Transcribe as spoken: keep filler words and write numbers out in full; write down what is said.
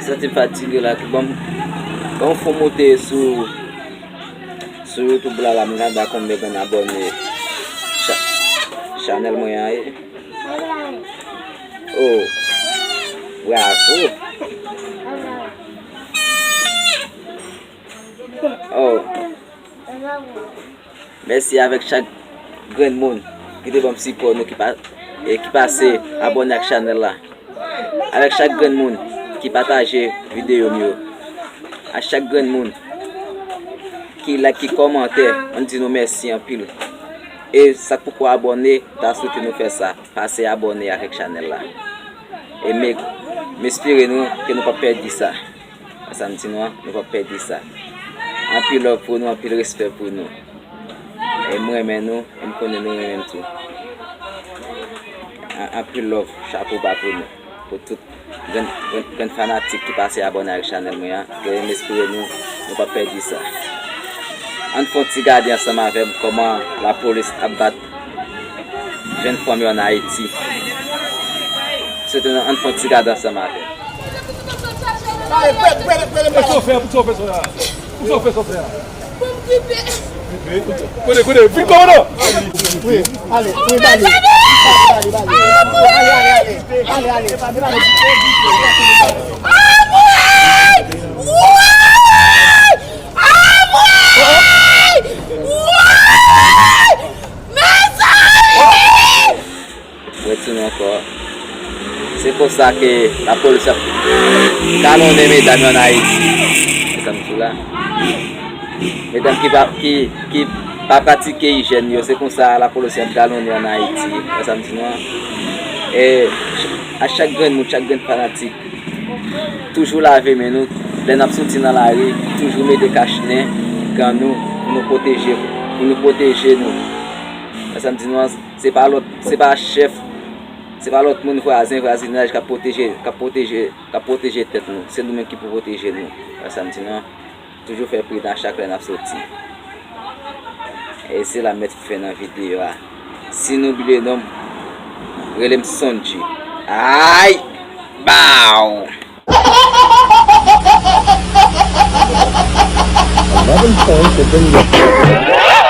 Santi m fatige la, ki ban m, ban m fon moute sou, sou YouTube la, la, m gade konbyen grenn abòne cha-, chanèl mwen an ye. Oh, bravo. Oh. Mèsi avèk chak grenn moun ki te ban m sipò nou, ki pa, e ki pase abòne ak chanèl la. Avèk chak grenn moun ki pataje videyo m yo. A chak grenn moun ki like, ki kòmante, ann di nou mèsi anpil. E sa k poko abòne, ta swete nou fè sa. Pase abòne avèk chanèl la. E m, m espere nou ke nou p ap pèdi sa. Sa m di nou an, nou p ap pèdi sa. Anpil love pou nou, anpil respè pou nou. E m renmen nou, e m konnen nou renmen m tou. An-, anpil love, chapo ba pou nou. Pou tout grenn, grenn, grenn fanatik ki pase abòne ak chanèl mwen an, ke m espere nou, nou p ap pèdi sa. Ann fè yon ti gade ansanm avè m kòman lapolis ap bat jèn fanm yo ann Ayiti. Swete nou ann fè yon ti gade ansanm avè m. Pale, pale, pale, pale, pale. Poukisa w fè, poukisa w fè sa? Poukisa w fè sa w fè a? Pou m gripe. Kote, kote, vin kòmandan! Wi, ale, wi, bale. Bale, bale, bale. Ale, ale, ale. Ale, ale. Anmwey! Woy! Anmwey! Woy! Mezanmi! Retounen ankò. Se konsa ke lapolis ap galonnen medam yo ann Ayiti. Medam sou la. Medam ki pa, ki, ki pa pratike ijyèn yo, se konsa lapolis ap galonnen ann Ayiti. Wè sa m di nou an. E ch-, a chak grenn moun, chak grenn fanatik, toujou lave men nou. Lè n ap soti nan lari, toujou mete kach nen, gan nou, pou nou pwoteje, pou nou pwoteje nou. Wè sa m di nou an. Se pa lòt, se pa chèf, se pa lòt moun, vwazen, vwazinaj k ap pwoteje, k ap pwoteje, k ap pwoteje tèt nou. Se nou menm ki pou pwoteje nou. Wè sa m di nou an. Toujou fè pridan chak lè n ap soti. E se la m met fen nan videyo a. Si nou bliye non m, rele m Sondji. Ay! Baw! Eleven points have been